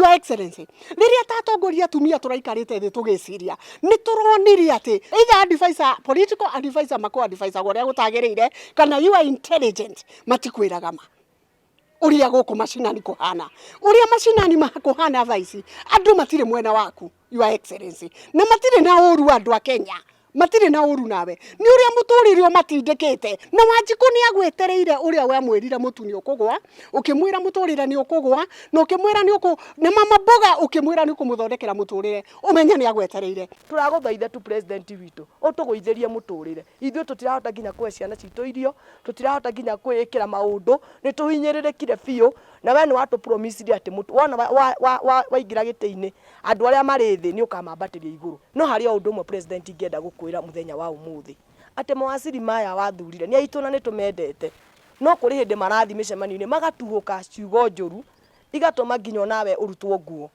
Your Excellency, rĩrĩa ta atongoria atumia tũraikarĩte thĩ tũgĩciria, nĩ tũronire atĩ either advisor, political advisor makũ advisor ũrĩa gũtagĩrĩire, kana you are intelligent matikwĩraga ma ũrĩa gũkũ macinani kũhana, ũrĩa macinani kũhana thaa ici. Andũ matirĩ mwena waku, Your Excellency, na matirĩ na ũru. Andũ a Kenya matirĩ na ũru nawe, nĩ ũrĩa mũtũrĩre ũmatindĩkĩte. Na Wanjikũ nĩ agwetereire ũrĩa wamwĩrire mũtu nĩ ũkũgwa, ũkĩmwĩra mũtũrĩre nĩ ũkũgwa, na ũkĩmwĩra nĩ ũkũ na mama mboga, ũkĩmwĩra nĩ ũkũmũthondekera mũtũrĩre. Ũmenye nĩ agwetereire. Tũragũthaitha tu, president witũ, ũtũgũithĩrie mũtũrĩre. Ithuĩ tũtirahota nginya kũhe ciana citũ irio, tũtirahota nginya kwĩĩkĩra maũndũ, nĩ tũhinyĩrĩrĩkire biũ. Na we nĩ watũ promise atĩ wona waingĩra gĩtĩ-inĩ, andũ arĩa marĩ thĩ nĩ ũkamambatĩria igũrũ. No harĩ o ũndũ ũmwe, president, ingĩenda gũkwĩra mũthenya wa ũmũthĩ, atĩ mawaciri maya wathurire nĩ aitũ na nĩ tũmendete, no kũrĩ hĩndĩ marathiĩ mĩcemanio-inĩ magatuhũka ciugo njũru, igatũma nginya onawe ũrutwo nguo,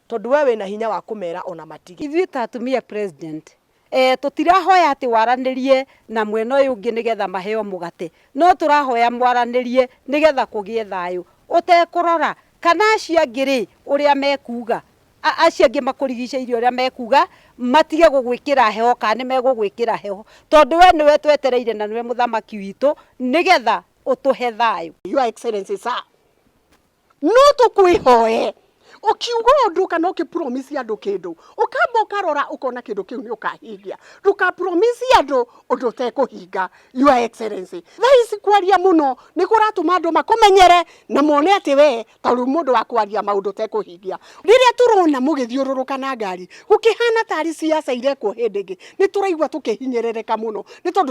tondũ we wĩna hinya wa kũmera ona matige. Ithuĩ ta atumia, president, tũtirahoya atĩ waranĩrie na mwena ũyũ ũngĩ nĩgetha maheo mũgate, no tũrahoya mwaranĩrie nĩgetha kũgĩe thayũ, ũtekũrora kana acio angĩ rĩ ũrĩa mekuga, acio angĩ makũrigicĩirie ũrĩa mekuga, matige gũgwĩkĩra heho kana nĩ megũgwĩkĩra heho, tondũ we nĩwe twetereire na nĩwe mũthamaki witũ nĩgetha ũtũhe thayũ. Your Excellency sir, no tũkwĩhoe ũkiuga ũndũ kana ũkĩpromise andũ kĩndũ, ũkamba ũkarora ũkona kĩndũ kĩu nĩ ũkahingia. Ndũkapromise andũ ũndũ ũtekũhinga, Your Excellency. Thaa ici kwaria mũno nĩ kũratũma andũ makũmenyere na mone atĩ we ta rĩu mũndũ wa kwaria maũndũ ũtekũhingia. Rĩrĩa tũrona mũgĩthiũrũrũka na ngari gũkĩhana tarĩ siasa irekwo hĩndĩ ĩngĩ, nĩ tũraigua tũkĩhinyĩrĩrĩka mũno nĩ tondũ